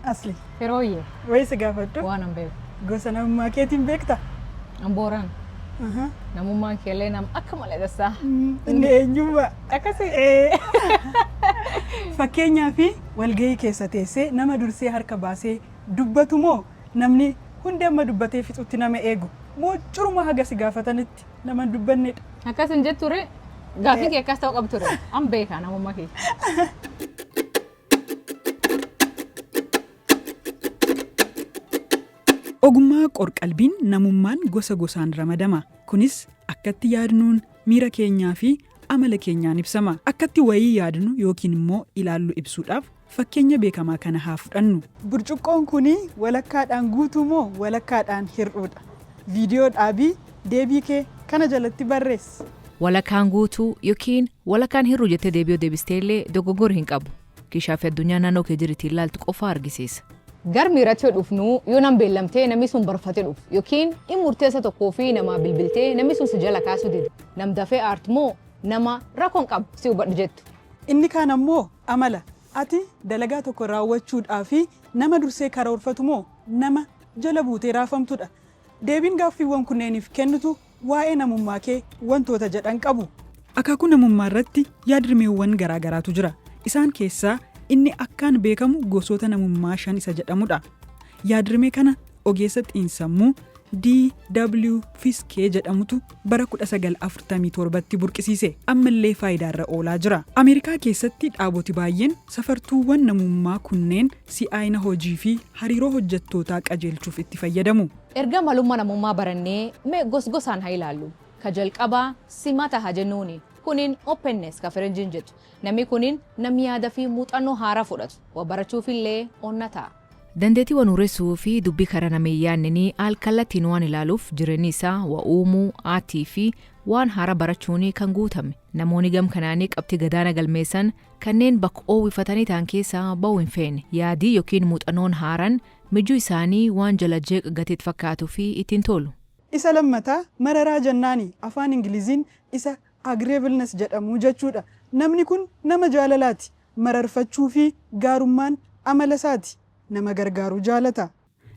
Asli. Firooyye. Wayii si gaafadhu. Waan an beeku. Gosa namummaa keetiin beekta? An Boorana. Namummaan keellee nama akka malee dassaa. Inni eenyummaa. Akkasii. Ee. Fakkeenyaaf walgahii keessa teessee nama dursee harka baasee dubbatu moo namni hundi amma dubbatee fixutti nama eegu moo curuma haga si gaafatanitti nama hin dubbannedha? Akkas hin jettu ree? Gaaffiin kee akkas ta'uu qabu ture. An beeka namummaa kee. Ogummaa qorqalbiin namummaan gosa gosaan ramadama. Kunis akkatti yaadnuun, miira keenyaa fi amala keenyaan ibsama. Akkatti wayii yaadnu yookiin immoo ilaallu ibsuudhaaf fakkeenya beekamaa kana haa fudhannu. Burcuqqoon kun walakkaadhaan guutuu moo walakkaadhaan hir'uudha? Viidiyoo dhaabii deebii kee kana jalatti barreessi. Walakkaan guutuu yookiin walakkaan hir'uu jettee deebii yoo deebisteellee dogoggora hin qabu. Kishaa fi addunyaa naannoo kee jirti ilaaltu qofa argisiisa. Gar miiratti yoo dhufnu, yoo nam beellamtee namni sun barfatee dhufu yookiin dhimma murteessa tokkoo fi namaa bilbiltee namni sun si jala kaasuu dide, nam dafee aartu moo nama rakkoon qabu si hubadhu jettu? Inni kaan ammoo amala. Ati dalagaa tokko raawwachuudhaaf nama dursee karoorfatu moo nama jala buutee raafamtudha? Deebiin gaaffiiwwan kunneeniif kennitu waa'ee namummaa kee wantoota jedhan qabu. Akaakuu namummaa irratti yaadrimeewwan garaa garaatu jira. Isaan keessaa inni akkaan beekamu gosoota namummaa shan isa jedhamudha. Yaadrimee kana ogeessa xiinsammuu D.W. Fiskee jedhamutu bara 1947tti burqisiise. Ammallee faayidaarra oolaa jira. Ameerikaa keessatti dhaaboti baay'een safartuuwwan namummaa kunneen si'aayina hojii fi hariiroo hojjettootaa qajeelchuuf itti fayyadamu. Erga malummaa namummaa barannee mee gos-gosaan haa ilaallu. Ka jalqabaa simata haa jennuuni. Kunin openness ka faranjiin jettu. Namni kunin nam yaada fi muuxannoo haaraa fudhatu. Waa barachuufillee onna ta'a. Dandeettii waan uuressuu fi dubbii karaa nama hin yaadneen al kallattiin waan ilaaluuf jireenyi isaa waa uumuu, aatii fi waan haaraa barachuun kan guutame. Namoonni gam kanaanii qabxii gadaana galmeessan kanneen bakka oowwifatanii ta'an keessaa ba'uu hin feene. Yaadii yookiin muuxannoon haaraan mijuu isaanii waan jala jeeqa gateet fakkaatuu fi ittiin tolu. Isa lammataa mararaa jennaani afaan Ingiliziin isa agreeableness jedhamu jechuudha. Namni kun nama jaalalaati. Mararfachuu fi gaarummaan amala isaati. Nama gargaaruu jaalata.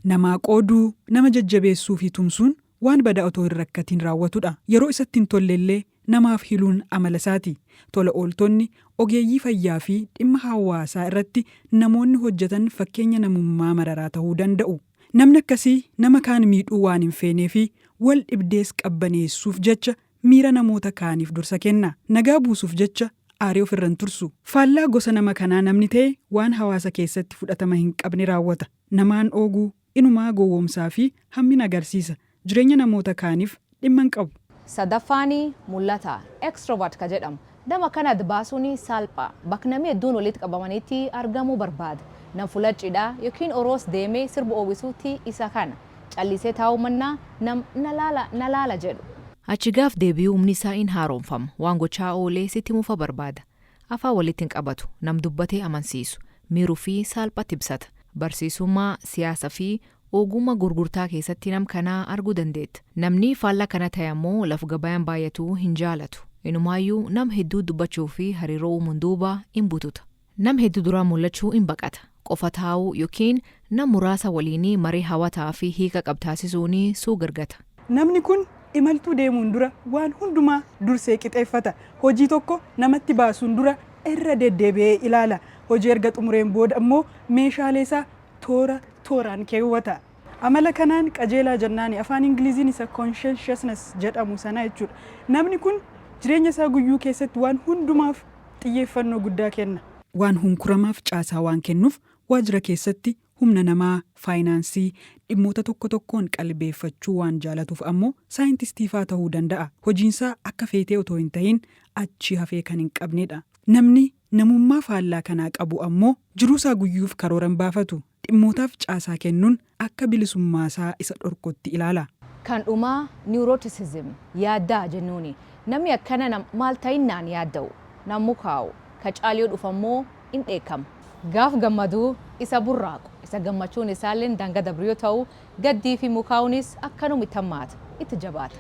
Namaa qooduu, nama jajjabeessuu fi tumsuun waan badaa otoo hin rakkatiin raawwatudha. Yeroo isatti hin tollellee namaaf hiluun amala isaati. Tola ooltonni, ogeeyyii fayyaa fi dhimma hawaasaa irratti namoonni hojjetan fakkeenya namummaa mararaa ta'uu danda'u. Namni akkasii nama kaan miidhuu waan hin feenee fi wal dhibdees qabbaneessuuf jecha miira namoota kaaniif dursa kenna. Nagaa buusuuf jecha aarii ofirra hin tursu. Faallaa gosa nama kanaa namni ta'e waan hawaasa keessatti fudhatama hin qabne raawwata. Namaan ooguu, inumaa gowwoomsaa fi hammina agarsiisa. Jireenya namoota kaaniif dhimma hin qabu. Sadaffaan mul'ata, extrovert ka jedhamu. Nama kana adda baasuun salphaa. Bakka namni hedduun walitti qabamanitti argamuu barbaada. Nam fuula cidhaa yookiin oroos deemee sirba oowwisuutti isa kana. Callisee taa'uu mannaa nam na laala na laala jedhu. Achi gaaf deebi'uu humni isaa in haaromfama. Waan gochaa oolee sitti mufa barbaada. Afaan walitti hin qabatu. Nam dubbatee amansiisu. Miiruu fi salphatti ibsata. Barsiisummaa, siyaasa fi ogummaa gurgurtaa keessatti nam kanaa arguu dandeetta. Namni faallaa kana ta'e ammoo laf gabayaan baay'atu hin jaalatu. Inumaayyuu nam hedduu dubbachuu fi hariiroo uumuun duuba hin bututa. Nam hedduu duraa mul'achuu hin baqata. Qofa taa'uu yookiin nam muraasa waliin marii hawataa fi hiika qabu taasisuun suu gargata. Namni kun imaltuu deemuun dura waan hundumaa dursee qixeeffata. Hojii tokko namatti baasuun dura irra deddeebi'ee ilaala. Hojii erga xumureen booda immoo meeshaalee isaa toora tooraan keewwata. Amala kanaan qajeelaa jennaani afaan Ingiliziin isa conscientiousness jedhamu sana jechuudha. Namni kun jireenya isaa guyyuu keessatti waan hundumaaf xiyyeeffannoo guddaa kenna. Waan hunkuramaaf caasaa waan kennuuf waajjira keessatti humna namaa, faayinaansii, dhimmoota tokko tokkoon qalbeeffachuu waan jaalatuuf ammoo saayintistiifaa ta'uu danda'a. Hojiinsaa akka feetee otoo hin tahin achii hafee kan hin qabnedha. Namni namummaa faallaa kanaa qabu ammoo jiruusaa guyyuuf karoora hin baafatu. Dhimmootaaf caasaa kennuun akka bilisummaasaa isa dhorkutti ilaala. Kan dhumaa neuroticism, yaaddaa jennuuni. Namni akkana nam maal ta'innaan yaadda'u. Nam mukaa'u. Ka caaliyoo dhufu ammoo hin dheekkama. Gaaf gammaduu isa burraaqu. Isa gammachuun isaalleen daangaa dabru yoo ta'u, gaddii fi mukaa'uunis akkanuma itti hammaata, itti jabaata.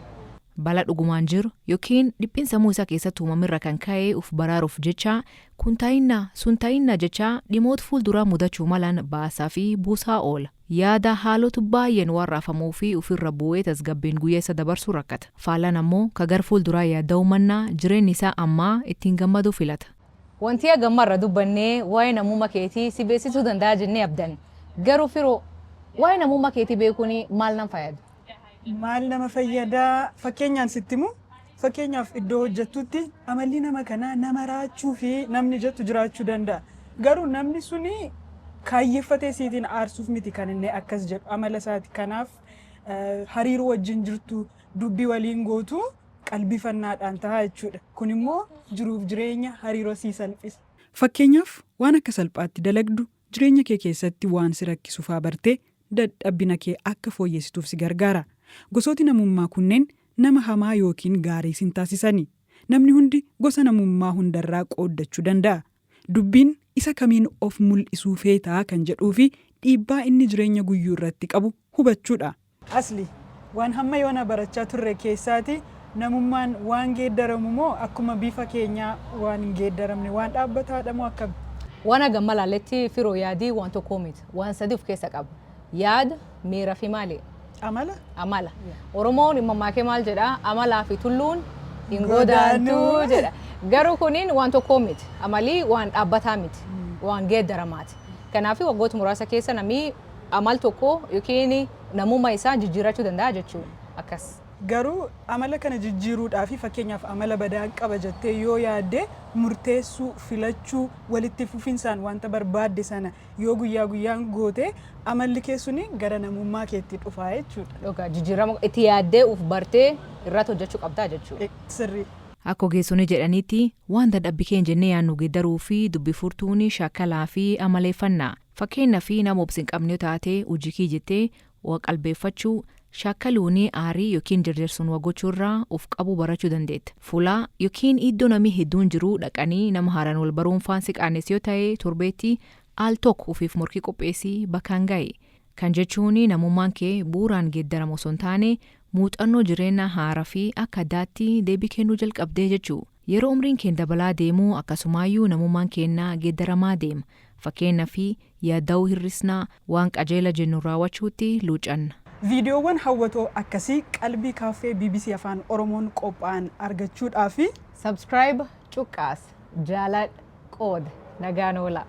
Bala dhugumaan jiru yookiin dhiphin sammuu isaa keessatti uumamirra kan ka'e uf baraaruuf jecha kun ta'innaa sun ta'innaa jecha dhimmoota fuulduraa mudachuu malan baasaa fi buusaa oola. Yaada haalota baay'een waan raafamuu fi ofirra bu'ee tasgabbiin guyyaa isa dabarsuu rakkata. Faalaan ammoo ka gar fuulduraa yaadda'uu mannaa jireenyi isaa ammaa ittiin gammaduu filata. Wanti hagammarra dubbannee waa'ee namummaa keetii si beeksisuu danda'a jennee abdan. Garuu firoo, waa'ee namummaa keetii beekuun maal nama fayyada? Maal nama fayyadaa? Fakkeenyaan sitti himu, fakkeenyaaf iddoo hojjettutti amalli nama kanaa nama raachuu fi namni jettu jiraachuu danda'a. Garuu namni suni kaayyeeffatee siitiin aarsuuf miti kan inni akkas jedhu, amala isaati. Kanaaf hariiroo wajjin jirtu, dubbii waliin gootu qalbifannaadhaan ta'a jechuudha. Kun immoo jiruuf jireenya hariiroo sii salphisa. Fakkeenyaaf waan akka salphaatti dalagdu jireenya kee keessatti waan si rakkisu faa bartee dadhabbina kee akka fooyyessituuf si gargaara. Gosooti namummaa kunneen nama hamaa yookiin gaarii sin taasisani. Namni hundi gosa namummaa hundarraa qooddachuu danda'a. Dubbiin isa kamiin of mul'isuu feetaa kan jedhuu fi dhiibbaa inni jireenya guyyuu irratti qabu hubachuudha. Asli waan hamma yoona barachaa turre keessaati, namummaan waan geeddaramu moo akkuma bifa keenyaa waan hin geeddaramne, waan dhaabbataadha moo akkami? Waan hagamma laalletti, firoo, yaadii waan tokkoo miti. Waan sadi of keessa qaba. Yaada, miira fi maali? Amala. Amala. Oromoon mammaakee maal jedhaa? "Amalaa fi tulluun hin godaantuu" jedha. Garuu kuniin waan tokkoo miti. Amalii waan dhaabbataa miti. Waan geeddaramaati. Kanaaf waggoota muraasa keessa namni amal tokko yookiin namummaa isaa jijjiirachuu danda'a jechuudha. Akkas. Garuu amala kana jijjiiruudhaaf, fakkeenyaaf amala badaa qaba jettee yoo yaadde, murteessuu, filachuu, walitti fufinsaan wanta barbaadde sana yoo guyyaa guyyaan goote, amalli kee suni gara namummaa keetti dhufaa jechuudha. Dhugaa, jijjiirama itti yaaddee uf bartee irratti hojjechuu qabdaa jechuudha. Sirrii. Akka ogeessonni jedhanitti, waan dadhabbii keenya jennee yaadnu geeddaruu fi dubbi furtuun shaakalaa fi amaleeffannaa. Fakkeenyaa fi nama obsi hin qabne yoo taate, hojii kee jettee waa qalbeeffachuu shaakaluun aarii yookiin jarjarsuun waa gochuurraa of qabuu barachuu dandeetta. Fuula yookiin iddoo namni hedduun jiru dhaqanii nama haaraan wal baruun faan si qaanessu yoo ta'e, torbeetti al tokko ofiif morkii qopheessii bakkaan ga'i. Kan jechuun namummaan kee bu'uuraan geeddaramu osoo hin taane, muuxannoo jireenya haaraa fi akka addaatti deebii kennuu jalqabdee jechuu. Yeroo umriin keenya dabalaa deemu akkasumaayyuu namummaan keenya geeddaramaa deema. Fakkeenyaa fi yaadda'uu hir'isnaa, waan qajeela jennu raawwachuutti luucanna. Viidiyoowwan hawwatoo akkasii Qalbii Kaaffee BBC Afaan Oromoon qophaa'an argachuudhaaf Subscribe, cuqqaas, jaaladha, qooda, nagaan oola.